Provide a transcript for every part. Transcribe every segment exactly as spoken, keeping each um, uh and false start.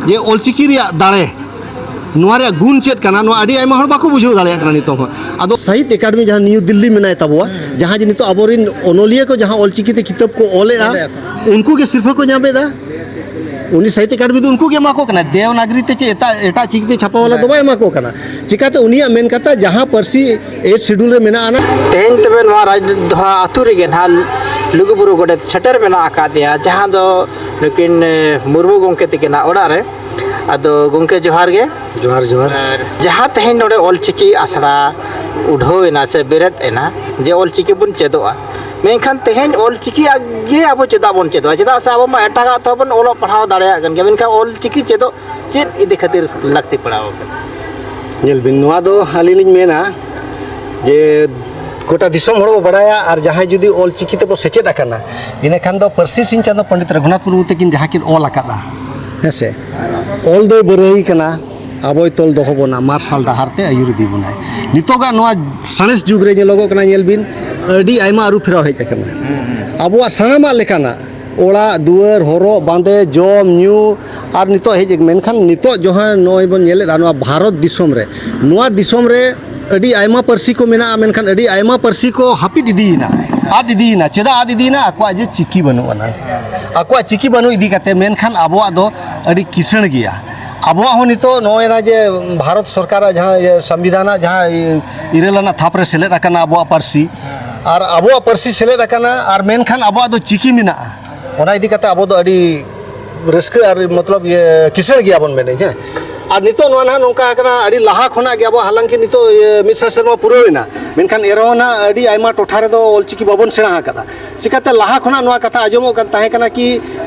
ᱡᱮ ᱚᱞᱪᱤᱠᱤ ᱨᱮᱭᱟᱜ ᱫᱟᱲᱮ, ᱱᱚᱣᱟ ᱨᱮᱭᱟᱜ ᱜᱩᱱ ᱪᱮᱫ ᱠᱟᱱᱟ, ᱱᱚᱣᱟ ᱟᱹᱰᱤ ᱟᱭᱢᱟ ᱦᱚᱲ ᱵᱟᱠᱚ ᱵᱩᱡᱷᱟᱹᱣ ᱫᱟᱲᱮᱭᱟᱜ ᱠᱟᱱᱟ ᱱᱤᱛᱚᱝ ᱦᱚᱸ᱾ ᱟᱫᱚ ᱥᱟᱦᱤᱛ ᱮᱠᱟᱰᱮᱢᱤ ᱡᱟᱦᱟᱸ ᱱᱤᱭᱩ ᱫᱤᱞᱞᱤ ᱢᱮᱱᱟᱭ ᱛᱟᱵᱚᱣᱟ, ᱡᱟᱦᱟᱸ ᱡᱮ ᱱᱤᱛᱚᱜ ᱟᱵᱚᱨᱮᱱ ᱚᱱᱚᱞᱤᱭᱟᱹ ᱠᱚ ᱡᱟᱦᱟᱸ ᱚᱞᱪᱤᱠᱤ ᱛᱮ ᱠᱤᱛᱟᱹᱵ ᱠᱚ ᱚᱞᱮᱜᱼᱟ, ᱚᱞᱮᱜᱼᱟ ᱠᱚ᱾ ᱩᱱᱠᱩ ᱜᱮ ᱥᱤᱨᱯᱷᱟᱹ ᱠᱚ ᱧᱟᱢ ᱮᱫᱟ᱾ ᱩᱱᱤ ᱥᱟᱦᱤᱛ ᱮᱠᱟᱰᱮᱢᱤ ᱫᱚ ᱩᱱᱠᱩ ᱜᱮ ᱮᱢᱟ ᱠᱚ ᱠᱟᱱᱟ, ᱫᱮᱣᱱᱟᱜᱽᱨᱤ ᱛᱮ ᱪᱮ ᱮᱴᱟᱜ, ᱮᱴᱟᱜ ᱪᱤᱠᱤ ᱛᱮ ᱪᱷᱟᱯᱟ ᱵᱟᱞᱟ ᱫᱚ ᱵᱟᱭ ᱮᱢᱟ ᱠᱚ ᱠᱟᱱᱟ᱾ ᱪᱤᱠᱟᱹᱛᱮ ᱩᱱᱤᱭᱟᱜ ᱢᱮᱱ ᱠᱟᱛᱷᱟ, ᱡᱟᱦᱟᱸ ᱯᱟᱹᱨᱥᱤ ᱮᱭᱤᱴ ᱥᱤᱰᱩᱞ ᱨᱮ ᱢᱮᱱᱟᱜᱼᱟ ᱱᱟ᱾ ᱛᱮᱦᱮᱧ ᱛᱚᱵᱮ ᱱᱚᱣᱟ ᱨᱟᱡᱽᱫᱚᱦᱟ ᱟᱹᱛᱩ ᱨᱮᱜᱮ ᱱᱟᱦᱟᱜ ᱞᱩᱜᱩᱵᱩᱨᱩ ᱜᱚᱰᱮᱛ ᱥᱮᱴᱮᱨ ᱢᱮᱱᱟᱜ ᱟᱠᱟᱫᱮᱭᱟ, ᱡᱟᱦᱟᱸ ᱫᱚ ᱱᱩᱠᱤᱱ, ᱮ, ᱢᱩᱨᱢᱩ ᱜᱚᱢᱠᱮ ᱛᱟᱹᱠᱤᱱᱟᱜ ᱚᱲᱟᱜ ᱨᱮ᱾ ᱟᱫᱚ ᱜᱚᱢᱠᱮ, ᱡᱚᱦᱟᱨ ᱜᱮ᱾ ᱡᱚᱦᱟᱨ, ᱡᱚᱦᱟᱨ᱾ ᱟᱨ ᱡᱟᱦᱟᱸ ᱛᱮᱦᱮᱧ ᱱᱚᱰᱮ ᱚᱞᱪᱤᱠᱤ ᱟᱥᱲᱟ ᱩᱰᱷᱟᱹᱣ ᱮᱱᱟ ᱥᱮ ᱵᱮᱨᱮᱫ ᱮᱱᱟ, ᱡᱮ ᱚᱞᱪᱤᱠᱤ ᱵᱚᱱ ᱪᱮᱫᱚᱜᱼᱟ, ᱢᱮᱱᱠᱷᱟᱱ ᱛᱮᱦᱮᱧ ᱚᱞᱪᱤᱠᱤ ᱜᱮ ᱟᱵᱚ ᱪᱮᱫᱟᱜ ᱵᱚᱱ ᱪᱮᱫᱚᱜᱼᱟ? ᱪᱮᱫᱟᱜ ᱥᱮ ᱟᱵᱚ ᱢᱟ ᱮᱴᱟᱜᱟᱜ ᱛᱮᱦᱚᱸ ᱵᱚᱱ ᱚᱞᱚᱜ ᱯᱟᱲᱦᱟᱣ ᱫᱟᱲᱮᱭᱟᱜ ᱠᱟᱱ ᱜᱮᱭᱟ, ᱢᱮᱱᱠᱷᱟᱱ ᱚᱞᱪᱤᱠᱤ ᱪᱮᱫᱚᱜ ᱪᱮᱫ ᱤᱫᱤ ᱠᱷᱟᱹᱛᱤᱨ ᱞᱟᱹᱠᱛᱤ ᱯᱟᱲᱟᱣ ᱟᱠᱟᱱᱟ? ᱧᱮᱞ ᱵᱤᱱ, ᱱᱚᱣᱟ ᱫᱚ ᱟᱹᱞᱤᱧ ᱞᱤᱧ ᱢᱮᱱᱟ ᱡᱮ ᱜᱚᱴᱟ ᱫᱤᱥᱚᱢ ᱦᱚᱲ ᱵᱚ ᱵᱟᱲᱟᱭᱟ, ᱟᱨ ᱡᱟᱦᱟᱸᱭ ᱡᱩᱫᱤ ᱚᱞᱪᱤᱠᱤ ᱛᱮᱵᱚ ᱥᱮᱪᱮᱫ ᱟᱠᱟᱱᱟ, ᱤᱱᱟᱹᱠᱷᱟᱱ ᱫᱚ ᱯᱟᱹᱨᱥᱤ ᱥᱤᱧ ᱪᱟᱸᱫᱚ ᱯᱚᱱᱰᱤᱛ ᱨᱚᱜᱷᱩᱱᱟᱛᱷ ᱢᱩᱨᱢᱩ ᱛᱟᱹᱠᱤᱱ ᱡᱟᱦᱟᱸ ᱠᱤᱱ ᱚᱞ ᱟᱠᱟᱫᱼᱟ, ᱦᱮᱸ ᱥᱮ, ᱚᱞ ᱫᱚᱭ ᱵᱟᱹᱨᱟᱹᱭ ᱠᱟᱱᱟ, ᱟᱵᱚᱭ ᱛᱚᱞ ᱫᱚᱦᱚ ᱵᱚᱱᱟ, ᱢᱟᱨᱥᱟᱞ ᱰᱟᱦᱟᱨ ᱛᱮ ᱟᱹᱭᱩᱨ ᱤᱫᱤ ᱵᱚᱱᱟᱭ᱾ ᱱᱤᱛᱚᱜᱟᱜ ᱱᱚᱣᱟ ᱥᱟᱬᱮᱥ ᱡᱩᱜᱽ ᱨᱮ ᱧᱮᱞᱚᱜᱚᱜ ᱠᱟᱱᱟ, ᱧᱮᱞ ᱵᱤᱱ, ᱟᱹᱰᱤ ᱟᱭᱢᱟ ᱟᱹᱨᱩ ᱯᱷᱮᱨᱟᱣ ᱦᱮᱡ ᱟᱠᱟᱱᱟ᱾ ᱟᱵᱚᱣᱟᱜ ᱥᱟᱱᱟᱢᱟᱜ ᱞᱮᱠᱟᱱᱟᱜ, ᱚᱲᱟᱜ ᱫᱩᱣᱟᱹᱨ, ᱦᱚᱨᱚᱜ ᱵᱟᱸᱫᱮ, ᱡᱚᱢ ᱧᱩ, ᱟᱨ ᱱᱤᱛᱚᱜ ᱦᱮᱡ, ᱢᱮᱱᱠᱷᱟᱱ ᱱᱤᱛᱚᱜ ᱡᱟᱦᱟᱸ ᱱᱚᱜᱼᱚᱭ ᱵᱚᱱ ᱧᱮᱞᱮᱫᱟ, ᱱᱚᱣᱟ ᱵᱷᱟᱨᱚᱛ ᱫᱤᱥᱚᱢ ᱨᱮ, ᱱᱚᱣᱟ ᱫᱤᱥᱚᱢ ᱨᱮ ᱟᱹᱰᱤ ᱟᱭᱢᱟ ᱯᱟᱹᱨᱥᱤ ᱠᱚ ᱢᱮᱱᱟᱜᱼᱟ, ᱢᱮᱱᱠᱷᱟᱱ ᱟᱹᱰᱤ ᱟᱭᱢᱟ ᱯᱟᱹᱨᱥᱤ ᱠᱚ ᱦᱟᱹᱯᱤᱫ ᱤᱫᱤᱭᱮᱱᱟ, ᱟᱫ ᱤᱫᱤᱭᱮᱱᱟ᱾ ᱪᱮᱫᱟᱜ ᱟᱫ ᱤᱫᱤᱭᱮᱱᱟ? ᱟᱠᱚᱣᱟᱜ ᱡᱮ ᱪᱤᱠᱤ ᱵᱟᱹᱱᱩᱜ ᱟᱱᱟ᱾ ᱟᱠᱚᱣᱟᱜ ᱪᱤᱠᱤ ᱵᱟᱹᱱᱩᱜ ᱤᱫᱤ ᱠᱟᱛᱮ, ᱢᱮᱱᱠᱷᱟᱱ ᱟᱵᱚᱣᱟᱜ ᱫᱚ ᱟᱹᱰᱤ ᱠᱤᱥᱟᱹᱬ ᱜᱮᱭᱟ᱾ ᱟᱵᱚᱣᱟᱜ ᱦᱚᱸ ᱱᱤᱛᱚᱜ ᱱᱚᱜᱼᱚᱭ ᱱᱟ ᱡᱮ ᱵᱷᱟᱨᱚᱛ ᱥᱚᱨᱠᱟᱨᱟᱜ ᱡᱟᱦᱟᱸ ᱤᱭᱟᱹ ᱥᱚᱝᱵᱤᱫᱷᱟᱱᱟᱜ ᱡᱟᱦᱟᱸ ᱤᱨᱟᱹᱞ ᱟᱱᱟᱜ ᱛᱷᱟᱯ ᱨᱮ ᱥᱮᱞᱮᱫ ᱟᱠᱟᱱᱟ ᱟᱵᱚᱣᱟᱜ ᱯᱟᱹᱨᱥᱤ, ᱟᱨ ᱟᱵᱚᱣᱟᱜ ᱯᱟᱹᱨᱥᱤ ᱥᱮᱞᱮᱫ ᱟᱠᱟᱱᱟ, ᱟᱨ ᱢᱮᱱᱠᱷᱟᱱ ᱟᱵᱚᱣᱟᱜ ᱫᱚ ᱪᱤᱠᱤ ᱢᱮᱱᱟᱜᱼᱟ᱾ ᱚᱱᱟ ᱤᱫᱤ ᱠᱟᱛᱮ ᱟᱵᱚ ᱫᱚ ᱟᱹᱰᱤ ᱨᱟᱹᱥᱠᱟᱹ ᱟᱨ ᱢᱚᱛᱞᱚᱵ ᱤᱭᱟᱹ ᱠᱤᱥᱟᱹᱬ ᱜᱮᱭᱟᱵᱚᱱ ᱢᱮᱱᱮᱫ, ᱦᱮᱸ᱾ ᱟᱨ ᱱᱤᱛᱚᱜ ᱱᱚᱣᱟ ᱱᱟᱦᱟᱜ ᱱᱚᱝᱠᱟ ᱟᱠᱟᱱᱟ, ᱟᱹᱰᱤ ᱞᱟᱦᱟ ᱠᱷᱚᱱᱟᱜ ᱜᱮ ᱟᱵᱚ, ᱦᱟᱞᱟᱝᱠᱤ ᱱᱤᱛᱚᱜ ᱤᱭᱟᱹ ᱢᱤᱫ ᱥᱟᱭ ᱥᱮᱨᱢᱟ ᱯᱩᱨᱟᱹᱣ ᱮᱱᱟ, ᱢᱮᱱᱠᱷᱟᱱ ᱮᱱᱨᱮᱦᱚᱸ ᱱᱟᱦᱟᱜ ᱟᱹᱰᱤ ᱟᱭᱢᱟ ᱴᱚᱴᱷᱟ ᱨᱮᱫᱚ ᱚᱞᱪᱤᱠᱤ ᱵᱟᱵᱚᱱ ᱥᱮᱬᱟ ᱟᱠᱟᱫᱟ᱾ ᱪᱤᱠᱟᱛᱮ ᱞᱟᱦᱟ ᱠᱷᱚᱱᱟᱜ ᱱᱚᱣᱟ ᱠᱟᱛᱷᱟ ᱟᱸᱡᱚᱢᱚᱜ ᱠᱟᱱ ᱛᱟᱦᱮᱸ ᱠᱟᱱᱟ ᱠᱤ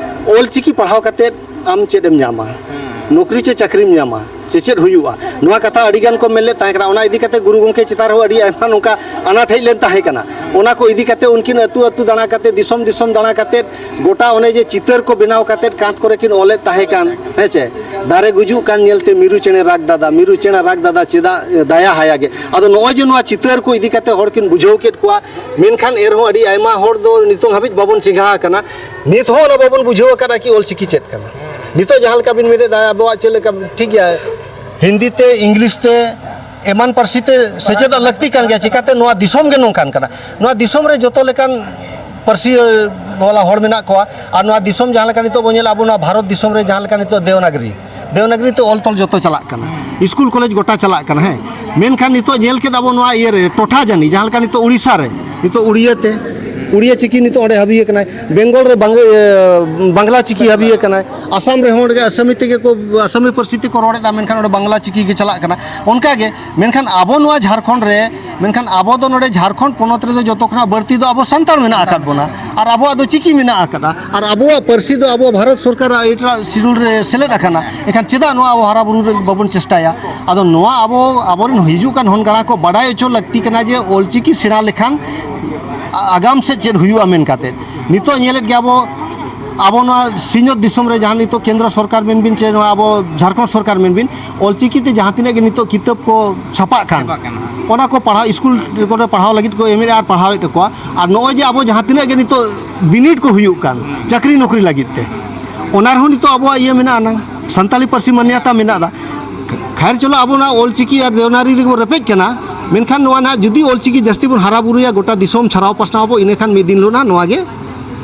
ᱚᱞᱪᱤᱠᱤ ᱯᱟᱲᱦᱟᱣ ᱠᱟᱛᱮᱫ ᱟᱢ ᱪᱮᱫ ᱮᱢ ᱧᱟᱢᱟ? ᱱᱚᱠᱨᱤ ᱪᱮ ᱪᱟᱹᱠᱨᱤᱢ ᱧᱟᱢᱟ ᱥᱮ ᱪᱮᱫ ᱦᱩᱭᱩᱜᱼᱟ? ᱱᱚᱣᱟ ᱠᱟᱛᱷᱟ ᱟᱹᱰᱤ ᱜᱟᱱ ᱠᱚ ᱢᱮᱱ ᱞᱮᱫ ᱛᱟᱦᱮᱸ ᱠᱟᱱᱟ᱾ ᱚᱱᱟ ᱤᱫᱤ ᱠᱟᱛᱮ ᱜᱩᱨᱩ ᱜᱚᱢᱠᱮ ᱪᱮᱛᱟᱱ ᱨᱮᱦᱚᱸ ᱟᱹᱰᱤ ᱟᱭᱢᱟ ᱱᱚᱝᱠᱟ ᱟᱱᱟᱴ ᱦᱮᱡ ᱞᱮᱱ ᱛᱟᱦᱮᱸ ᱠᱟᱱᱟ᱾ ᱚᱱᱟ ᱠᱚ ᱤᱫᱤ ᱠᱟᱛᱮ ᱩᱱᱠᱤᱱ ᱟᱹᱛᱩ ᱟᱹᱛᱩ ᱫᱟᱬᱟ ᱠᱟᱛᱮ, ᱫᱤᱥᱚᱢ ᱫᱤᱥᱚᱢ ᱫᱟᱬᱟ ᱠᱟᱛᱮ, ᱜᱚᱴᱟ ᱚᱱᱮ ᱡᱮ ᱪᱤᱛᱟᱹᱨ ᱠᱚ ᱵᱮᱱᱟᱣ ᱠᱟᱛᱮ ᱠᱟᱸᱛ ᱠᱚᱨᱮ ᱠᱤᱱ ᱚᱞᱮᱫ ᱛᱟᱦᱮᱸ ᱠᱟᱱ, ᱦᱮᱸ ᱪᱮ? ᱫᱟᱨᱮ ᱜᱩᱡᱩᱜ ᱠᱟᱱ ᱧᱮᱞᱛᱮ ᱢᱤᱨᱩ ᱪᱮᱬᱮ ᱨᱟᱜᱽ ᱫᱟᱫᱟ, ᱢᱤᱨᱩ ᱪᱮᱬᱮ ᱨᱟᱜᱽ ᱫᱟᱫᱟ ᱪᱮᱫᱟᱜ ᱫᱟᱭᱟ ᱦᱟᱭᱟ ᱜᱮ᱾ ᱟᱫᱚ ᱱᱚᱜᱼᱚᱭ ᱡᱮ ᱱᱚᱣᱟ ᱪᱤᱛᱟᱹᱨ ᱠᱚ ᱤᱫᱤ ᱠᱟᱛᱮ ᱦᱚᱲ ᱠᱤᱱ ᱵᱩᱡᱷᱟᱹᱣ ᱠᱮᱫ ᱠᱚᱣᱟ, ᱢᱮᱱᱠᱷᱟᱱ ᱮᱱᱨᱮᱦᱚᱸ ᱟᱹᱰᱤ ᱟᱭᱢᱟ ᱦᱚᱲ ᱫᱚ ᱱᱤᱛᱚᱝ ᱦᱟᱹᱵᱤᱡ ᱵᱟᱵᱚᱱ ᱪᱮᱸᱜᱷᱟ ᱟᱠᱟᱱᱟ, ᱱᱤᱛ ᱦᱚᱸ ᱚᱱᱟ ᱵᱟᱵᱚᱱ ᱵᱩᱡᱷᱟᱹᱣ ᱟᱠᱟᱫᱟ ᱠᱤ ᱚᱞᱪᱤᱠᱤ ᱪᱮᱫ ᱠᱟᱱᱟ᱾ ᱱᱤᱛᱚᱜ ᱡᱟᱦᱟᱸ ᱞᱮᱠᱟ ᱵᱤᱱ ᱢᱮᱱᱮᱫᱟ, ᱟᱵᱚᱣᱟᱜ ᱪᱮᱫ ᱞᱮᱠᱟ ᱴᱷᱤᱠ ᱜᱮᱭᱟ, ᱦᱤᱱᱫᱤ ᱛᱮ, ᱤᱝᱞᱤᱥ ᱛᱮ, ᱮᱢᱟᱱ ᱯᱟᱹᱨᱥᱤ ᱛᱮ ᱥᱮᱪᱮᱫᱚᱜ ᱞᱟᱹᱠᱛᱤ ᱠᱟᱱ ᱜᱮᱭᱟ᱾ ᱪᱤᱠᱟᱹᱛᱮ ᱱᱚᱣᱟ ᱫᱤᱥᱚᱢ ᱜᱮ ᱱᱚᱝᱠᱟᱱ ᱠᱟᱱᱟ᱾ ᱱᱚᱣᱟ ᱫᱤᱥᱚᱢ ᱨᱮ ᱡᱚᱛᱚ ᱞᱮᱠᱟᱱ ᱯᱟᱹᱨᱥᱤ ᱵᱟᱞᱟ ᱦᱚᱲ ᱢᱮᱱᱟᱜ ᱠᱚᱣᱟ᱾ ᱟᱨ ᱱᱚᱣᱟ ᱫᱤᱥᱚᱢ ᱡᱟᱦᱟᱸ ᱞᱮᱠᱟ ᱱᱤᱛᱚᱜ ᱵᱚᱱ ᱧᱮᱞᱟ, ᱟᱵᱚ ᱱᱚᱣᱟ ᱵᱷᱟᱨᱚᱛ ᱫᱤᱥᱚᱢ ᱨᱮ ᱡᱟᱦᱟᱸ ᱞᱮᱠᱟ ᱱᱤᱛᱚᱜ ᱫᱮᱣᱱᱟᱜᱽᱨᱤ, ᱫᱮᱣᱱᱟᱜᱽᱨᱤ ᱛᱮ ᱚᱞ ᱛᱚᱞ ᱡᱚᱛᱚ ᱪᱟᱞᱟᱜ ᱠᱟᱱᱟ, ᱤᱥᱠᱩᱞ ᱠᱚᱞᱮᱡᱽ ᱜᱚᱴᱟ ᱪᱟᱞᱟᱜ ᱠᱟᱱᱟ᱾ ᱦᱮᱸ, ᱢᱮᱱᱠᱷᱟᱱ ᱱᱤᱛᱚᱜ ᱧᱮᱞ ᱠᱮᱫᱟ ᱵᱚᱱ ᱱᱚᱣᱟ ᱤᱭᱟᱹ ᱨᱮ, ᱴᱚᱴᱷᱟ ᱡᱟᱹᱱᱤ, ᱡᱟᱦᱟᱸ ᱞᱮᱠᱟ ᱱᱤᱛᱚᱜ ᱩᱲᱤᱥᱥᱟ ᱨᱮ ᱱᱤᱛᱚᱜ ᱩᱲᱤᱭᱟᱹ ᱛᱮ, ᱩᱲᱤᱭᱟᱹ ᱪᱤᱠᱤ ᱱᱤᱛᱚᱜ ᱚᱸᱰᱮ ᱦᱟᱹᱵᱤ ᱟᱠᱟᱱᱟᱭ, ᱵᱮᱝᱜᱚᱞ ᱨᱮ ᱵᱟᱝ-, ᱤᱭᱟᱹ, ᱵᱟᱝᱞᱟ ᱪᱤᱠᱤ ᱦᱟᱹᱵᱤ ᱟᱠᱟᱱᱟᱭ, ᱟᱥᱟᱢ ᱨᱮᱦᱚᱸ ᱚᱸᱰᱮ ᱟᱥᱟᱢᱤ ᱛᱮᱜᱮ ᱠᱚ, ᱟᱥᱟᱢᱤ ᱯᱟᱹᱨᱥᱤ ᱛᱮᱠᱚ ᱨᱚᱲᱮᱫᱟ, ᱢᱮᱱᱠᱷᱟᱱ ᱚᱸᱰᱮ ᱵᱟᱝᱞᱟ ᱪᱤᱠᱤ ᱜᱮ ᱪᱟᱞᱟᱜ ᱠᱟᱱᱟ᱾ ᱚᱱᱠᱟ ᱜᱮ ᱢᱮᱱᱠᱷᱟᱱ ᱟᱵᱚ ᱱᱚᱣᱟ ᱡᱷᱟᱲᱠᱷᱚᱸᱰ ᱨᱮ, ᱢᱮᱱᱠᱷᱟᱱ ᱟᱵᱚ ᱫᱚ ᱱᱚᱰᱮ ᱡᱷᱟᱲᱠᱷᱚᱸᱰ ᱯᱚᱱᱚᱛ ᱨᱮᱫᱚ ᱡᱚᱛᱚ ᱠᱷᱚᱱᱟᱜ ᱵᱟᱹᱲᱛᱤ ᱫᱚ ᱟᱵᱚ ᱥᱟᱱᱛᱟᱲ ᱢᱮᱱᱟᱜ ᱟᱠᱟᱫ ᱵᱚᱱᱟ, ᱟᱨ ᱟᱵᱚᱣᱟᱜ ᱫᱚ ᱪᱤᱠᱤ ᱢᱮᱱᱟᱜ ᱟᱠᱟᱫᱟ, ᱟᱨ ᱟᱵᱚᱣᱟᱜ ᱯᱟᱹᱨᱥᱤ ᱫᱚ ᱟᱵᱚ ᱵᱷᱟᱨᱚᱛ ᱥᱚᱨᱠᱟᱨᱟᱜ ᱮᱴᱟᱜ ᱥᱤᱰᱩᱞ ᱨᱮ ᱥᱮᱞᱮᱫ ᱟᱠᱟᱱᱟ᱾ ᱮᱱᱠᱷᱟᱱ ᱪᱮᱫᱟᱜ ᱱᱚᱣᱟ ᱟᱵᱚ ᱦᱟᱨᱟ ᱵᱩᱨᱩ ᱨᱮ ᱵᱟᱵᱚᱱ ᱪᱮᱥᱴᱟᱭᱟ? ᱟᱫᱚ ᱱᱚᱣᱟ ᱟᱵᱚ, ᱟᱵᱚᱨᱮᱱ ᱦᱤᱡᱩᱜ ᱠᱟᱱ ᱦᱚᱱ ᱜᱟᱬᱟ ᱠᱚ ᱵᱟᱰᱟᱭ ᱦᱚᱪᱚ ᱞᱟᱹᱠᱛᱤ ᱠᱟᱱᱟ ᱡᱮ ᱚᱞᱪᱤᱠᱤ ᱥᱮᱬᱟ ᱞᱮᱠᱷᱟᱱ ᱟ-, ᱟᱜᱟᱢ ᱥᱮᱫ ᱪᱮᱫ ᱦᱩᱭᱩᱜᱼᱟ ᱢᱮᱱ ᱠᱟᱛᱮ᱾ ᱱᱤᱛᱚᱜ ᱧᱮᱞᱮᱫ ᱜᱮᱭᱟ ᱵᱚ, ᱟᱵᱚ ᱱᱚᱣᱟ ᱥᱤᱧᱚᱛ ᱫᱤᱥᱚᱢ ᱨᱮ ᱡᱟᱦᱟᱸ ᱱᱤᱛᱚᱜ ᱠᱮᱱᱫᱨᱚ ᱥᱚᱨᱠᱟᱨ ᱢᱮᱱ ᱵᱤᱱ ᱪᱮ ᱱᱚᱣᱟ ᱟᱵᱚ ᱡᱷᱟᱲᱠᱷᱚᱸᱰ ᱥᱚᱨᱠᱟᱨ ᱢᱮᱱ ᱵᱤᱱ, ᱚᱞᱪᱤᱠᱤ ᱛᱮ ᱡᱟᱦᱟᱸ ᱛᱤᱱᱟᱹᱜ ᱜᱮ ᱱᱤᱛᱚᱜ ᱠᱤᱛᱟᱹᱵ ᱠᱚ ᱪᱷᱟᱯᱟᱜ ᱠᱟᱱ, ᱪᱷᱟᱯᱟᱜ ᱠᱟᱱᱟ᱾ ᱚᱱᱟ ᱠᱚ ᱯᱟᱲᱦᱟᱣ, ᱤᱥᱠᱩᱞ ᱠᱚᱨᱮ ᱯᱟᱲᱦᱟᱣ ᱞᱟᱹᱜᱤᱫ ᱠᱚ ᱮᱢᱮᱫᱼᱟ ᱟᱨ ᱯᱟᱲᱦᱟᱣᱮᱫ ᱠᱚᱣᱟ᱾ ᱟᱨ ᱱᱚᱜᱼᱚᱭ ᱡᱮ ᱟᱵᱚ ᱡᱟᱦᱟᱸ ᱛᱤᱱᱟᱹᱜ ᱜᱮ ᱱᱤᱛᱚᱜ ᱵᱤᱱᱤᱰ ᱠᱚ ᱦᱩᱭᱩᱜ ᱠᱟᱱ ᱪᱟᱹᱠᱨᱤ ᱱᱚᱠᱨᱤ ᱞᱟᱹᱜᱤᱫ ᱛᱮ, ᱚᱱᱟ ᱨᱮᱦᱚᱸ ᱱᱤᱛᱚᱜ ᱟᱵᱚᱣᱟᱜ ᱤᱭᱟᱹ ᱢᱮᱱᱟᱜᱼᱟ, ᱱᱟᱝ ᱥᱟᱱᱛᱟᱞᱤ ᱯᱟᱹᱨᱥᱤ ᱢᱟᱱᱭᱟᱛᱟ ᱢᱮᱱᱟᱜᱼᱟ᱾ ᱠᱷᱟᱭᱨ ᱪᱚᱞᱚ, ᱟᱵᱚ ᱱᱚᱣᱟ ᱚᱞᱪᱤᱠᱤ ᱟᱨ ᱫᱮᱣᱱᱟᱜᱚᱨᱤ ᱨᱮᱵᱚ ᱨᱮᱯᱮᱡ ᱠᱟᱱᱟ, ᱢᱮᱱᱠᱷᱟᱱ ᱱᱚᱣᱟ ᱱᱟᱦᱟᱜ ᱡᱩᱫᱤ ᱚᱞᱪᱤᱠᱤ ᱡᱟᱹᱥᱛᱤ ᱵᱚᱱ ᱦᱟᱨᱟ ᱵᱩᱨᱩᱭᱟ, ᱜᱚᱴᱟ ᱫᱤᱥᱚᱢ ᱪᱷᱟᱨᱟᱣ ᱯᱟᱥᱱᱟᱣ ᱟᱵᱚ, ᱤᱱᱟᱹᱠᱷᱟᱱ ᱢᱤᱫ ᱫᱤᱱ ᱦᱤᱞᱳᱜ ᱱᱟᱦᱟᱜ ᱱᱚᱣᱟ ᱜᱮ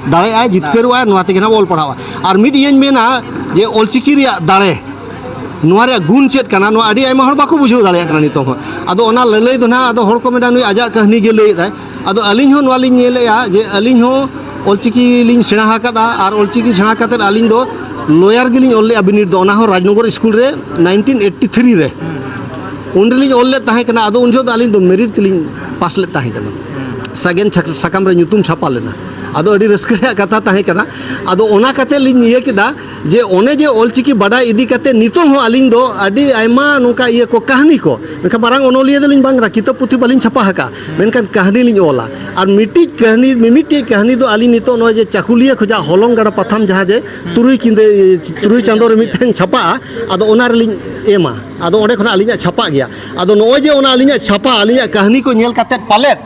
ᱫᱟᱲᱮᱭᱟᱜᱼᱟᱭ, ᱡᱤᱛᱠᱟᱹᱨᱚᱜᱼᱟᱭ, ᱱᱚᱣᱟ ᱛᱮᱜᱮ ᱱᱟᱦᱟᱜ ᱵᱚ ᱚᱞ ᱯᱟᱲᱦᱟᱣᱟ᱾ ᱟᱨ ᱢᱤᱫ ᱤᱭᱟᱹᱧ ᱢᱮᱱᱟ ᱡᱮ ᱚᱞᱪᱤᱠᱤ ᱨᱮᱭᱟᱜ ᱫᱟᱲᱮ, ᱱᱚᱣᱟ ᱨᱮᱭᱟᱜ ᱜᱩᱱ ᱪᱮᱫ ᱠᱟᱱᱟ, ᱱᱚᱣᱟ ᱟᱹᱰᱤ ᱟᱭᱢᱟ ᱦᱚᱲ ᱵᱟᱠᱚ ᱵᱩᱡᱷᱟᱹᱣ ᱫᱟᱲᱮᱭᱟᱜ ᱠᱟᱱᱟ ᱱᱤᱛᱚᱜ ᱦᱚᱸ᱾ ᱟᱫᱚ ᱚᱱᱟ ᱞᱟᱹᱞᱟᱹᱭ ᱫᱚ ᱱᱟᱦᱟᱜ, ᱟᱫᱚ ᱦᱚᱲ ᱠᱚ ᱢᱮᱱᱟ, "ᱱᱩᱭ ᱟᱡᱟᱜ ᱠᱟᱹᱦᱱᱤ ᱜᱮ ᱞᱟᱹᱭᱮᱫᱟᱭ᱾" ᱟᱫᱚ ᱟᱹᱞᱤᱧ ᱦᱚᱸ ᱱᱚᱣᱟ ᱞᱤᱧ ᱧᱮᱞᱮᱫᱼᱟ ᱡᱮ ᱟᱹᱞᱤᱧ ᱦᱚᱸ ᱚᱞᱪᱤᱠᱤ ᱞᱤᱧ ᱥᱮᱬᱟ ᱟᱠᱟᱫᱼᱟ, ᱟᱨ ᱚᱞᱪᱤᱠᱤ ᱥᱮᱬᱟ ᱠᱟᱛᱮᱫ ᱟᱹᱞᱤᱧ ᱫᱚ ᱞᱚᱭᱟᱨ ᱜᱮᱞᱤᱧ ᱚᱞ ᱞᱮᱫᱼᱟ ᱵᱤᱱᱤᱰ ᱫᱚ, ᱚᱱᱟ ᱦᱚᱸ ᱨᱟᱡᱽᱱᱚᱜᱚᱨ ᱥᱠᱩᱞ ᱨᱮ ᱱᱟᱭᱤᱱᱴᱤᱱ ᱮᱭᱤᱴᱴᱤ ᱛᱷᱨᱤ ᱨᱮ᱾ ᱩᱱ ᱨᱮᱞᱤᱧ ᱚᱞ ᱞᱮᱫ ᱛᱟᱦᱮᱸ ᱠᱟᱱᱟ᱾ ᱟᱫᱚ ᱩᱱ ᱡᱚᱦᱚᱜ ᱫᱚ ᱟᱹᱞᱤᱧ ᱫᱚ ᱢᱮᱨᱤᱴ ᱛᱮᱞᱤᱧ ᱯᱟᱥ ᱞᱮᱫ ᱛᱟᱦᱮᱸ ᱠᱟᱱᱟ, ᱥᱟᱜᱮᱱ ᱪᱷᱟᱠ-, ᱥᱟᱠᱟᱢ ᱨᱮ ᱧᱩᱛᱩᱢ ᱪᱷᱟᱯᱟ ᱞᱮᱱᱟ᱾ ᱟᱫᱚ ᱟᱹᱰᱤ ᱨᱟᱹᱥᱠᱟᱹ ᱨᱮᱭᱟᱜ ᱠᱟᱛᱷᱟ ᱛᱟᱦᱮᱸ ᱠᱟᱱᱟ᱾ ᱟᱫᱚ ᱚᱱᱟ ᱠᱟᱛᱮᱫ ᱞᱤᱧ ᱤᱭᱟᱹ ᱠᱮᱫᱟ ᱡᱮ ᱚᱱᱮ ᱡᱮ ᱚᱞᱪᱤᱠᱤ ᱵᱟᱰᱟᱭ ᱤᱫᱤ ᱠᱟᱛᱮᱫ ᱱᱤᱛᱚᱝ ᱦᱚᱸ ᱟᱹᱞᱤᱧ ᱫᱚ ᱟᱹᱰᱤ ᱟᱭᱢᱟ ᱱᱚᱝᱠᱟ ᱤᱭᱟᱹ ᱠᱚ, ᱠᱟᱹᱦᱱᱤ ᱠᱚ, ᱢᱮᱱᱠᱷᱟᱱ ᱢᱟᱨᱟᱝ ᱚᱱᱚᱞᱤᱭᱟᱹ ᱫᱚᱞᱤᱧ ᱵᱟᱝ ᱠᱟᱱᱟ, ᱠᱤᱛᱟᱹᱵ ᱯᱩᱛᱷᱤ ᱵᱟᱹᱞᱤᱧ ᱪᱷᱟᱯᱟ ᱟᱠᱟᱫᱼᱟ, ᱢᱮᱱᱠᱷᱟᱱ ᱠᱟᱹᱦᱱᱤ ᱞᱤᱧ ᱚᱞᱟ᱾ ᱟᱨ ᱢᱤᱫᱴᱤᱡ ᱠᱟᱹᱦᱱᱤ, ᱢᱤᱢᱤᱫᱴᱤᱡ ᱠᱟᱹᱦᱱᱤ ᱫᱚ ᱟᱹᱞᱤᱧ ᱱᱤᱛᱚᱜ ᱱᱚᱜᱼᱚᱭ ᱡᱮ ᱪᱟᱹᱠᱩᱞᱤᱭᱟᱹ ᱠᱷᱚᱱᱟᱜ ᱦᱚᱞᱚᱝ ᱜᱟᱰᱟ ᱯᱟᱛᱷᱟᱢ, ᱡᱟᱦᱟᱸ ᱡᱮ ᱛᱩᱨᱩᱭ ᱠᱤᱸᱫᱟᱹ, ᱛᱩᱨᱩᱭ ᱪᱟᱸᱫᱳ ᱨᱮ ᱢᱤᱫᱴᱷᱮᱱ ᱪᱷᱟᱯᱟᱜᱼᱟ, ᱟᱫᱚ ᱚᱱᱟ ᱨᱮᱞᱤᱧ ᱮᱢᱟ᱾ ᱟᱫᱚ ᱚᱸᱰᱮ ᱠᱷᱚᱱᱟᱜ ᱟᱹᱞᱤᱧᱟᱜ ᱪᱷᱟᱯᱟᱜ ᱜᱮᱭᱟ᱾ ᱟᱫᱚ ᱱᱚᱜᱼᱚᱭ ᱡᱮ ᱚᱱᱟ ᱟᱹᱞᱤᱧᱟᱜ ᱪᱷᱟᱯᱟ, ᱟᱹᱞᱤᱧᱟᱜ ᱠᱟᱹᱦᱱᱤ ᱠᱚ ᱧᱮᱞ ᱠᱟᱛᱮᱫ ᱯᱟᱞᱮᱫ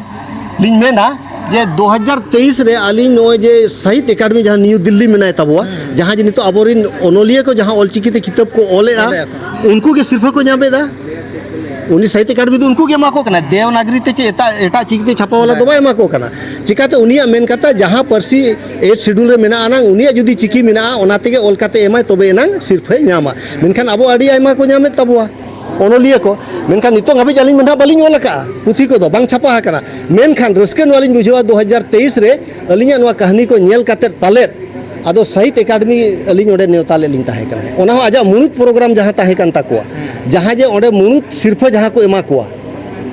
ᱞᱤᱧ ᱢᱮᱱᱟ ᱡᱮ ᱫᱩ ᱦᱟᱡᱟᱨ ᱛᱮᱭᱤᱥ ᱨᱮ ᱟᱹᱞᱤᱧ ᱱᱚᱜᱼᱚᱭ ᱡᱮ ᱥᱟᱦᱤᱛ ᱮᱠᱟᱰᱮᱢᱤ ᱡᱟᱦᱟᱸ ᱱᱤᱭᱩ ᱫᱤᱞᱞᱤ ᱢᱮᱱᱟᱭ ᱛᱟᱵᱚᱣᱟ, ᱡᱟᱦᱟᱸ ᱡᱮ ᱱᱤᱛᱚᱜ ᱟᱵᱚᱨᱮᱱ ᱚᱱᱚᱞᱤᱭᱟᱹ ᱠᱚ ᱡᱟᱦᱟᱸ ᱚᱞᱪᱤᱠᱤ ᱛᱮ ᱠᱤᱛᱟᱹᱵ ᱠᱚ ᱚᱞᱮᱜᱼᱟ, ᱚᱞᱮᱜᱼᱟ ᱠᱚ᱾ ᱩᱱᱠᱩ ᱜᱮ ᱥᱤᱨᱯᱷᱟᱹ ᱠᱚ ᱧᱟᱢᱮᱫᱟ᱾ ᱩᱱᱤ ᱥᱟᱦᱤᱛ ᱮᱠᱟᱰᱮᱢᱤ ᱫᱚ ᱩᱱᱠᱩ ᱜᱮ ᱮᱢᱟ ᱠᱚ ᱠᱟᱱᱟ, ᱫᱮᱣᱱᱟᱜᱽᱨᱤ ᱛᱮ ᱪᱮ ᱮᱴᱟᱜ, ᱮᱴᱟᱜ ᱪᱤᱠᱤ ᱛᱮ ᱪᱷᱟᱯᱟ ᱣᱟᱞᱟ ᱫᱚ ᱵᱟᱭ ᱮᱢᱟ ᱠᱚ ᱠᱟᱱᱟ᱾ ᱪᱤᱠᱟᱹᱛᱮ ᱩᱱᱤᱭᱟᱜ ᱢᱮᱱ ᱠᱟᱛᱷᱟ ᱡᱟᱦᱟᱸ ᱯᱟᱹᱨᱥᱤ ᱮᱭᱤᱴ ᱥᱤᱰᱩᱞ ᱨᱮ ᱢᱮᱱᱟᱜᱼᱟ ᱱᱟᱝ, ᱩᱱᱤᱭᱟᱜ ᱡᱩᱫᱤ ᱪᱤᱠᱤ ᱢᱮᱱᱟᱜᱼᱟ, ᱚᱱᱟ ᱛᱮᱜᱮ ᱚᱞ ᱠᱟᱛᱮ ᱮᱢᱟᱭ, ᱛᱚᱵᱮ ᱮᱱᱟᱝ ᱥᱤᱨᱯᱷᱟᱹᱭ ᱧᱟᱢᱟ᱾ ᱢᱮᱱᱠᱷᱟᱱ ᱟᱵᱚ ᱟᱹᱰᱤ ᱟᱭᱢᱟ ᱠᱚ ᱧᱟᱢᱮᱫ ᱛᱟᱵᱚᱣᱟ ᱚᱱᱚᱞᱤᱭᱟᱹ ᱠᱚ, ᱢᱮᱱᱠᱷᱟᱱ ᱱᱤᱛᱚᱝ ᱦᱟᱹᱵᱤᱡ ᱟᱹᱞᱤᱧ ᱢᱟ ᱱᱟᱦᱟᱜ ᱵᱟᱹᱞᱤᱧ ᱚᱞ ᱟᱠᱟᱫᱼᱟ, ᱯᱩᱛᱷᱤ ᱠᱚᱫᱚ ᱵᱟᱝ ᱪᱷᱟᱯᱟ ᱟᱠᱟᱱᱟ᱾ ᱢᱮᱱᱠᱷᱟᱱ ᱨᱟᱹᱥᱠᱟᱹ ᱱᱚᱣᱟ ᱞᱤᱧ ᱵᱩᱡᱷᱟᱹᱣᱟ, ᱫᱩ ᱦᱟᱡᱟᱨ ᱛᱮᱭᱤᱥ ᱨᱮ ᱟᱹᱞᱤᱧᱟᱜ ᱱᱚᱣᱟ ᱠᱟᱹᱦᱱᱤ ᱠᱚ ᱧᱮᱞ ᱠᱟᱛᱮᱫ ᱯᱟᱞᱮᱫ ᱟᱫᱚ ᱥᱟᱦᱤᱛ ᱮᱠᱟᱰᱮᱢᱤ ᱟᱹᱞᱤᱧ ᱚᱸᱰᱮ ᱱᱮᱣᱛᱟ ᱞᱮᱫ ᱞᱤᱧ ᱛᱟᱦᱮᱸ ᱠᱟᱱᱟ᱾ ᱚᱱᱟ ᱦᱚᱸ ᱟᱡᱟᱜ ᱢᱩᱬᱩᱫ ᱯᱨᱳᱜᱨᱟᱢ ᱡᱟᱦᱟᱸ ᱛᱟᱦᱮᱸ ᱠᱟᱱ ᱛᱟᱠᱚᱣᱟ, ᱡᱟᱦᱟᱸ ᱡᱮ ᱚᱸᱰᱮ ᱢᱩᱬᱩᱫ ᱥᱤᱨᱯᱷᱟᱹ ᱡᱟᱦᱟᱸ ᱠᱚ ᱮᱢᱟ ᱠᱚᱣᱟ,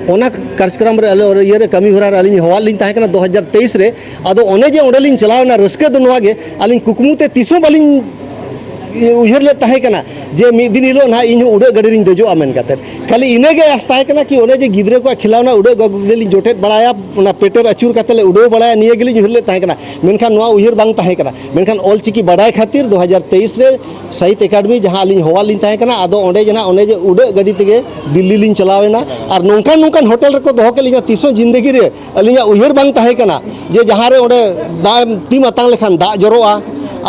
ᱚᱱᱟ ᱠᱟᱨᱡᱚᱠᱨᱚᱢ ᱨᱮ, ᱟᱞᱮ ᱤᱭᱟᱹ ᱨᱮ, ᱠᱟᱹᱢᱤ ᱦᱚᱨᱟ ᱨᱮ ᱟᱹᱞᱤᱧ ᱦᱚᱦᱚᱣᱟᱫ ᱞᱤᱧ ᱛᱟᱦᱮᱸ ᱠᱟᱱᱟ ᱫᱩ ᱦᱟᱡᱟᱨ ᱛᱮᱭᱤᱥ ᱨᱮ᱾ ᱟᱫᱚ ᱚᱱᱮ ᱡᱮ ᱚᱸᱰᱮ ᱞᱤᱧ ᱪᱟᱞᱟᱣ ᱮᱱᱟ, ᱨᱟᱹᱥᱠᱟᱹ ᱫᱚ ᱱᱚᱣᱟ ᱜᱮ, ᱟᱹᱞᱤᱧ ᱠᱩᱠᱢᱩ ᱛᱮ ᱛᱤᱥ ᱦᱚᱸ ᱵᱟᱹᱞᱤᱧ ᱩᱭᱦᱟᱹᱨ ᱞᱮᱫ ᱛᱟᱦᱮᱸ ᱠᱟᱱᱟ ᱡᱮ ᱢᱤᱫ ᱫᱤᱱ ᱦᱤᱞᱳᱜ ᱱᱟᱦᱟᱜ ᱤᱧ ᱦᱚᱸ ᱩᱰᱟᱹᱜ ᱜᱟᱹᱰᱤ ᱨᱤᱧ ᱫᱮᱡᱚᱜᱼᱟ ᱢᱮᱱ ᱠᱟᱛᱮᱫ᱾ ᱠᱷᱟᱹᱞᱤ ᱤᱱᱟᱹᱜᱮ ᱟᱸᱥ ᱛᱟᱦᱮᱸ ᱠᱟᱱᱟ ᱠᱤ ᱚᱱᱮ ᱡᱮ ᱜᱤᱫᱽᱨᱟᱹ ᱠᱚᱣᱟᱜ ᱠᱷᱮᱞᱟᱣᱱᱟ ᱩᱰᱟᱹᱜ ᱜᱟᱹᱰᱤ ᱞᱤᱧ ᱡᱚᱴᱮᱫ ᱵᱟᱲᱟᱭᱟ, ᱚᱱᱟ ᱯᱮᱴᱮᱨ ᱟᱹᱪᱩᱨ ᱠᱟᱛᱮᱫ ᱞᱮ ᱩᱰᱟᱹᱣ ᱵᱟᱲᱟᱭᱟ, ᱱᱤᱭᱟᱹ ᱜᱮᱞᱤᱧ ᱩᱭᱦᱟᱹᱨ ᱞᱮᱫ ᱛᱟᱦᱮᱸ ᱠᱟᱱᱟ᱾ ᱢᱮᱱᱠᱷᱟᱱ ᱱᱚᱣᱟ ᱩᱭᱦᱟᱹᱨ ᱵᱟᱝ ᱛᱟᱦᱮᱸ ᱠᱟᱱᱟ᱾ ᱢᱮᱱᱠᱷᱟᱱ ᱚᱞᱪᱤᱠᱤ ᱵᱟᱰᱟᱭ ᱠᱷᱟᱹᱛᱤᱨ ᱫᱩ ᱦᱟᱡᱟᱨ ᱛᱮᱭᱤᱥ ᱨᱮ ᱥᱟᱦᱤᱛ ᱮᱠᱟᱰᱮᱢᱤ ᱡᱟᱦᱟᱸ ᱟᱹᱞᱤᱧ ᱦᱚᱦᱚᱣᱟᱫ ᱞᱤᱧ ᱛᱟᱦᱮᱸ ᱠᱟᱱᱟ, ᱟᱫᱚ ᱚᱸᱰᱮ ᱡᱮ ᱱᱟᱦᱟᱜ ᱚᱱᱮ ᱡᱮ ᱩᱰᱟᱹᱜ ᱜᱟᱹᱰᱤ ᱛᱮᱜᱮ ᱫᱤᱞᱞᱤ ᱞᱤᱧ ᱪᱟᱞᱟᱣ ᱮᱱᱟ᱾ ᱟᱨ ᱱᱚᱝᱠᱟᱱ ᱱᱚᱝᱠᱟᱱ ᱦᱳᱴᱮᱞ ᱨᱮᱠᱚ ᱫᱚᱦᱚ ᱠᱮᱫ ᱞᱤᱧᱟ, ᱛᱤᱥ ᱦᱚᱸ ᱡᱤᱱᱫᱮᱜᱤ ᱨᱮ ᱟᱹᱞᱤᱧᱟᱜ ᱩᱭᱦᱟᱹᱨ ᱵᱟᱝ ᱛᱟᱦᱮᱸ ᱠᱟᱱᱟ ᱡᱮ ᱡᱟᱦᱟᱸ ᱨᱮ ᱚᱸᱰᱮ ᱫᱟᱜ ᱮᱢ, ᱛᱤᱢ ᱟᱛᱟᱝ ᱞᱮᱠᱷᱟᱱ ᱫᱟᱜ ᱡᱚᱨᱚᱜᱼᱟ,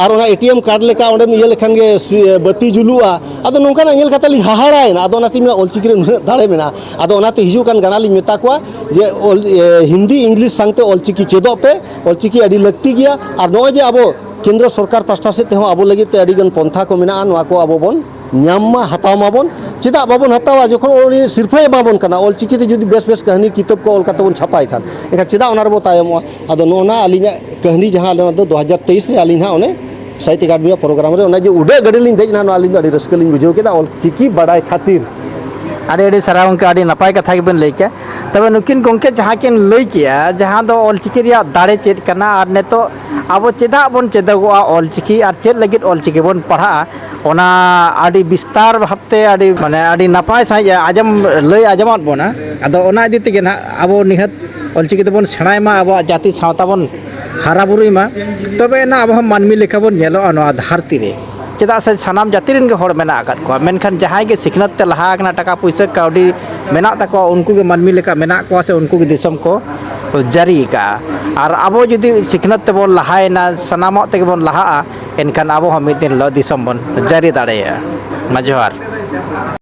ᱟᱨ ᱚᱱᱟ ᱮ ᱴᱤ ᱮᱢ ᱠᱟᱨᱰ ᱞᱮᱠᱟ ᱚᱸᱰᱮᱢ ᱤᱭᱟᱹ ᱞᱮᱠᱷᱟᱱ ᱜᱮ ᱥᱤ-, ᱵᱟᱹᱛᱤ ᱡᱩᱞᱩᱜᱼᱟ᱾ ᱟᱫᱚ ᱱᱚᱝᱠᱟᱱᱟᱜ ᱧᱮᱞ ᱠᱟᱛᱮ ᱞᱤᱧ ᱦᱟᱦᱟᱲᱟᱭᱮᱱᱟ᱾ ᱟᱫᱚ ᱚᱱᱟᱛᱮᱧ ᱢᱮᱱᱟ, ᱚᱞᱪᱤᱠᱤ ᱨᱮ ᱱᱩᱱᱟᱹᱜ ᱫᱟᱲᱮ ᱢᱮᱱᱟᱜᱼᱟ᱾ ᱟᱫᱚ ᱚᱱᱟᱛᱮ ᱦᱤᱡᱩᱜ ᱠᱟᱱ ᱜᱟᱬᱟ ᱞᱤᱧ ᱢᱮᱛᱟ ᱠᱚᱣᱟ ᱡᱮ ᱚᱞ, ᱮ, ᱦᱤᱱᱫᱤ, ᱤᱝᱞᱤᱥ ᱥᱟᱶᱛᱮ ᱚᱞᱪᱤᱠᱤ ᱪᱮᱫᱚᱜ ᱯᱮ, ᱚᱞᱪᱤᱠᱤ ᱟᱹᱰᱤ ᱞᱟᱹᱠᱛᱤ ᱜᱮᱭᱟ᱾ ᱟᱨ ᱱᱚᱜᱼᱚᱭ ᱡᱮ ᱟᱵᱚ ᱠᱮᱱᱫᱨᱚ ᱥᱚᱨᱠᱟᱨ ᱯᱟᱥᱴᱟ ᱥᱮᱫ ᱛᱮᱦᱚᱸ ᱟᱵᱚ ᱞᱟᱹᱜᱤᱫ ᱛᱮ ᱟᱹᱰᱤᱜᱟᱱ ᱯᱚᱱᱛᱷᱟ ᱠᱚ ᱢᱮᱱᱟᱜᱼᱟ, ᱱᱚᱣᱟ ᱠᱚ ᱟᱵᱚ ᱵᱚᱱ ᱧᱟᱢ ᱢᱟ, ᱦᱟᱛᱟᱣ ᱢᱟᱵᱚᱱ᱾ ᱪᱮᱫᱟᱜ ᱵᱟᱵᱚᱱ ᱦᱟᱛᱟᱣᱟ? ᱡᱚᱠᱷᱚᱱ ᱩᱱᱤ ᱥᱤᱨᱯᱷᱟᱹᱭ ᱮᱢᱟ ᱵᱚᱱ ᱠᱟᱱᱟ, ᱚᱞᱪᱤᱠᱤ ᱛᱮ ᱡᱩᱫᱤ ᱵᱮᱥ ᱵᱮᱥ ᱠᱟᱹᱦᱱᱤ ᱠᱤᱛᱟᱹᱵ ᱠᱚ ᱚᱞ ᱠᱟᱛᱮ ᱵᱚᱱ ᱪᱷᱟᱯᱟᱭ ᱠᱷᱟᱱ, ᱮᱱᱠᱷᱟᱱ ᱪᱮᱫᱟᱜ ᱚᱱᱟ ᱨᱮᱵᱚ ᱛᱟᱭᱚᱢᱚᱜᱼᱟ? ᱟᱫᱚ ᱱᱚᱜᱼᱚ ᱱᱟ ᱟᱹᱞᱤᱧᱟᱜ ᱠᱟᱹᱦᱱᱤ ᱡᱟᱦᱟᱸ ᱟᱞᱮ ᱫᱚ ᱫᱩ ᱦᱟᱡᱟᱨ ᱛᱮᱭᱤᱥ ᱨᱮ ᱟᱹᱞᱤᱧ ᱦᱟᱸᱜ ᱚᱱᱮ ᱥᱟᱦᱤᱛ ᱮᱠᱟᱰᱮᱢᱤᱭᱟᱜ ᱯᱨᱳᱜᱨᱟᱢ ᱨᱮ ᱚᱱᱮ ᱡᱮ ᱩᱰᱟᱹᱜ ᱜᱟᱹᱰᱤ ᱞᱤᱧ ᱫᱮᱡ ᱮᱱᱟ, ᱱᱚᱣᱟ ᱟᱹᱞᱤᱧ ᱫᱚ ᱟᱹᱰᱤ ᱨᱟᱹᱥᱠᱟᱹ ᱞᱤᱧ ᱵᱩᱡᱷᱟᱹᱣ ᱠᱮᱫᱟ ᱚᱞᱪᱤᱠᱤ ᱵᱟᱰᱟᱭ ᱠᱷᱟᱹᱛᱤᱨ᱾ ᱟᱹᱰᱤ ᱟᱹᱰᱤ ᱥᱟᱨᱦᱟᱣ ᱜᱚᱢᱠᱮ, ᱟᱹᱰᱤ ᱱᱟᱯᱟᱭ ᱠᱟᱛᱷᱟ ᱜᱮᱵᱮᱱ ᱞᱟᱹᱭ ᱠᱮᱜᱼᱟ᱾ ᱛᱚᱵᱮ ᱱᱩᱠᱤᱱ ᱜᱚᱢᱠᱮ ᱡᱟᱦᱟᱸ ᱠᱤᱱ ᱞᱟᱹᱭ ᱠᱮᱜᱼᱟ, ᱡᱟᱦᱟᱸ ᱫᱚ ᱚᱞᱪᱤᱠᱤ ᱨᱮᱭᱟᱜ ᱫᱟᱲᱮ ᱪᱮᱫ ᱠᱟᱱᱟ ᱟᱨ ᱱᱤᱛᱚᱜ ᱟᱵᱚ ᱪᱮᱫᱟᱜ ᱵᱚᱱ ᱪᱮᱫᱚᱜᱚᱜᱼᱟ ᱚᱞᱪᱤᱠᱤ ᱟᱨ ᱪᱮᱫ ᱞᱟᱹᱜᱤᱫ ᱚᱞᱪᱤᱠᱤ ᱵᱚᱱ ᱯᱟᱲᱦᱟᱜᱼᱟ, ᱚᱱᱟ ᱟᱹᱰᱤ ᱵᱤᱥᱛᱟᱨ ᱵᱷᱟᱵᱽᱛᱮ ᱟᱹᱰᱤ, ᱢᱟᱱᱮ, ᱟᱹᱰᱤ ᱱᱟᱯᱟᱭ ᱥᱟᱺᱦᱤᱡ ᱮ ᱟᱸᱡᱚᱢ, ᱞᱟᱹᱭ ᱟᱸᱡᱚᱢᱟᱫ ᱵᱚᱱᱟ᱾ ᱟᱫᱚ ᱚᱱᱟ ᱤᱫᱤ ᱛᱮᱜᱮ ᱱᱟᱦᱟᱜ ᱟᱵᱚ ᱱᱤᱦᱟᱹᱛ ᱚᱞᱪᱤᱠᱤ ᱛᱮᱵᱚᱱ ᱥᱮᱬᱟᱭ ᱢᱟ, ᱟᱵᱚᱣᱟᱜ ᱡᱟᱹᱛᱤ ᱥᱟᱶᱛᱟ ᱵᱚᱱ ᱦᱟᱨᱟ ᱵᱩᱨᱩᱭ ᱢᱟ, ᱛᱚᱵᱮ ᱮᱱᱟ ᱟᱵᱚ ᱦᱚᱸ ᱢᱟᱹᱱᱢᱤ ᱞᱮᱠᱟ ᱵᱚᱱ ᱧᱮᱞᱚᱜᱼᱟ ᱱᱚᱣᱟ ᱫᱷᱟᱹᱨᱛᱤ ᱨᱮ᱾ ᱪᱮᱫᱟᱜ ᱥᱮ ᱥᱟᱱᱟᱢ ᱡᱟᱹᱛᱤ ᱨᱮᱱ ᱜᱮ ᱦᱚᱲ ᱢᱮᱱᱟᱜ ᱟᱠᱟᱫ ᱠᱚᱣᱟ, ᱢᱮᱱᱠᱷᱟᱱ ᱡᱟᱦᱟᱸᱭ ᱜᱮ ᱥᱤᱠᱷᱱᱟᱹᱛ ᱛᱮ ᱞᱟᱦᱟ ᱟᱠᱟᱱᱟ, ᱴᱟᱠᱟ ᱯᱩᱭᱥᱟᱹ ᱠᱟᱹᱣᱰᱤ ᱢᱮᱱᱟᱜ ᱛᱟᱠᱚᱣᱟ, ᱩᱱᱠᱩ ᱜᱮ ᱢᱟᱹᱱᱢᱤ ᱞᱮᱠᱟ ᱢᱮᱱᱟᱜ ᱠᱚᱣᱟ ᱥᱮ ᱩᱱᱠᱩ ᱜᱮ ᱫᱤᱥᱚᱢ ᱠᱚ ᱡᱟᱹᱨᱤ ᱟᱠᱟᱫᱼᱟ᱾ ᱟᱨ ᱟᱵᱚ ᱡᱩᱫᱤ ᱥᱤᱠᱷᱱᱟᱹᱛ ᱛᱮᱵᱚᱱ ᱞᱟᱦᱟᱭᱮᱱᱟ, ᱥᱟᱱᱟᱢᱟᱜ ᱛᱮᱜᱮ ᱵᱚᱱ ᱞᱟᱦᱟᱜᱼᱟ, ᱮᱱᱠᱷᱟᱱ ᱟᱵᱚ ᱦᱚᱸ ᱢᱤᱫ ᱫᱤᱱ ᱦᱤᱞᱳᱜ ᱫᱤᱥᱚᱢ ᱵᱚᱱ ᱡᱟᱹᱨᱤ ᱫᱟᱲᱮᱭᱟᱜᱼᱟ᱾ ᱢᱟ ᱡᱚᱦᱟᱨ᱾